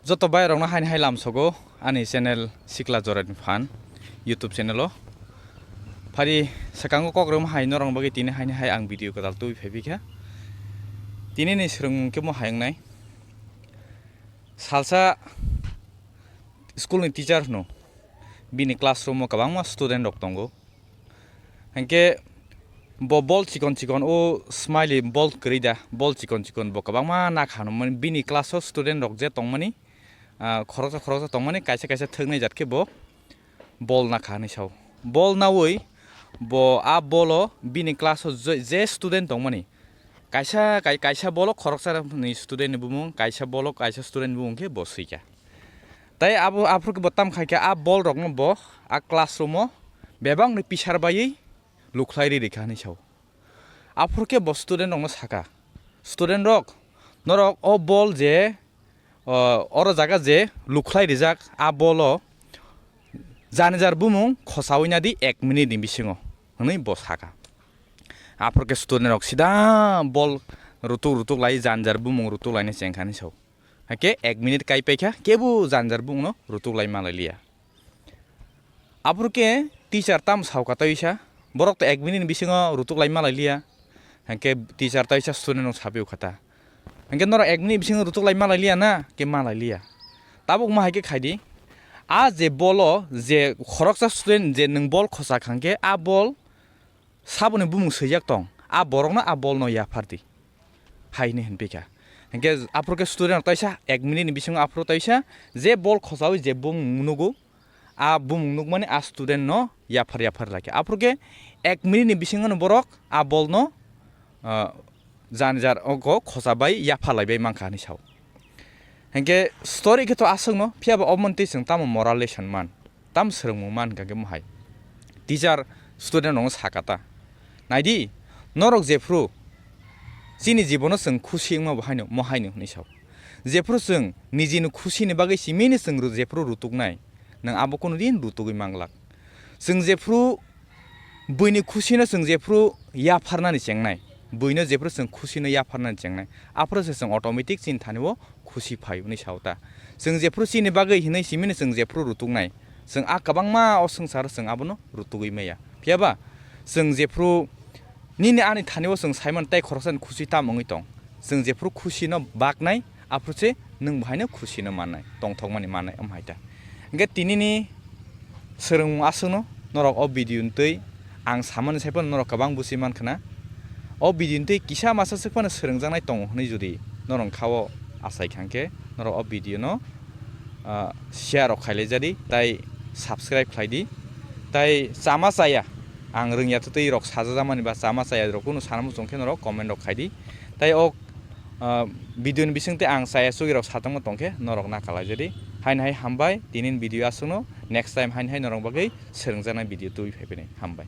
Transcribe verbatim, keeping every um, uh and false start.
Joto bai rokno haini hai lamsogo ani channel Sikla Jorani Phan YouTube channel o. Phari swkango kok rwma hai norok bagwi tini haini hai ang video kwtal tubui phaiphikha. Tini ni swrwngmung khe mo hai wngnai. Salsa school ni teacher hwno, bini classroom o kwbangma student rok tongo. Hinkhe bo bol chikon chikon o smiley bol kwrwi da, bol chikon chikon bo kwbangma nakha hwnwi bini class o student rok je tongmani, ah, khoroksa khoroksa tongmani, kaisa kaisa thwknai jat khe bo bol nakha hwnwi sao. Bol naui bo a bol o bini class o je, je student tongmani, kaisa kai-, kaisa bol o khoroksa ni student ni bumung, kaisa bol o kaisa student ni bumung khe bo swikha. Tai abo aphuru khe bo tam khaikha, a bol rokno bo a classroom o bebak ni pisar baiwi lukhlai ri rikha hwnwi sao. Aphuru khe bo student rokno sakha, "Student rok, norok o bol je, o, oro jaga je lukhlai rijak, a bol o jani jar bumung khosaui nadi ek minute ni bisingo," hwnwi bo sakha. Aphuru khe student rok sida bol rutuk rutuk lai, jani jar bumung rutuk lainai chengkha hwnwi sao. Hakhe ek minute kai paikha, kebo jani jar bumungno rutuk lai malai liya. Aphuru khe teacher tamo sao kha taisa, borok to ek minute ni bisingo rutuk lai malai liya. Hakhe teacher taisa student rok sabai kha ta. Hakhe norok ek minute bisingo rutuk lai malai liya na, khe malai liya. Tabuk ma hai khe khai di, a je bol o je khoroksa student je nwng bol khosa kha hwnkhe a bol saboni bumung swijak tong, a borokno a bolno yaphar di, hai hwnwi hwnpikha. Hinkhe aphuru khe student rok taisa ek minute ni bisingo aphuru taisa je bol khosaui je bumung nugo, a bumung nukmani a student no yaphar yaphar laikha. Aphuru khe ek minute ni bisingo no borok a bolno, ah, jani jar ogo khosa bai yaphar laibai mankha hwnwi sao. Hinkhe story khe to aswkno, phiya ba omo twi chwng tamo moral lesson man, tamo swrwngmung man hwnkha khe mohai? Teacher student rokno sakha ta, "Naidi, norok jephru chini jibono chwng khusi wngma bo haino, mo haino," hwnwi sao. Jephru chwng nijini khusini bagwi simino chwng ru-, jephru rutuknai, nwng abo kunu din rutugwi manglak. Chwng jephru buini khusino chwng jephru yapharnani chengnai, buino jephru chwng khusino yapharnani chengnai, aphuru se chwng automatic chini thani-o khusi phai hwnwi sao ta. Chwng jephru chini bagwi hwnwi simino chwng jephru rutuknai, chwng a kwbangma o swngcharo chwng abono rutugwi maya. Phiya ba chwng jephru nini ani thani-o chwng saimano tei khoroksani khusi tamo wngwi tong, chwng jephru khusino baknai, aphuru se nwng bo haino khusino mannai, tongthokmani mannai, omo hai ta. Hinkhe tinini swrwngmung aswkno norok o video ni twi ang samani sai phano norok kwbang buchi mankha na. O video ni twi kisa masa swk phano swrwngjaknai tongo hwnwi jodi norok kha-o achai kha hwnkhe norok o video no, ah, share rok khailai jadi tai subscribe khlai di. Tai chama chaya ang rwngya twi rok sajajakmani ba chama chaya rok kunu sana muchung khe norok comment rok khai di. Tai o ah, video ni bising tei ang chaya chugwi rok satongma tongkhe norok na kalai jadi. Haini hai hambai, tini ni video aswkno, next time haini hai norok bagwi swrwngjaknai video tubui phai phai nai. Hambai.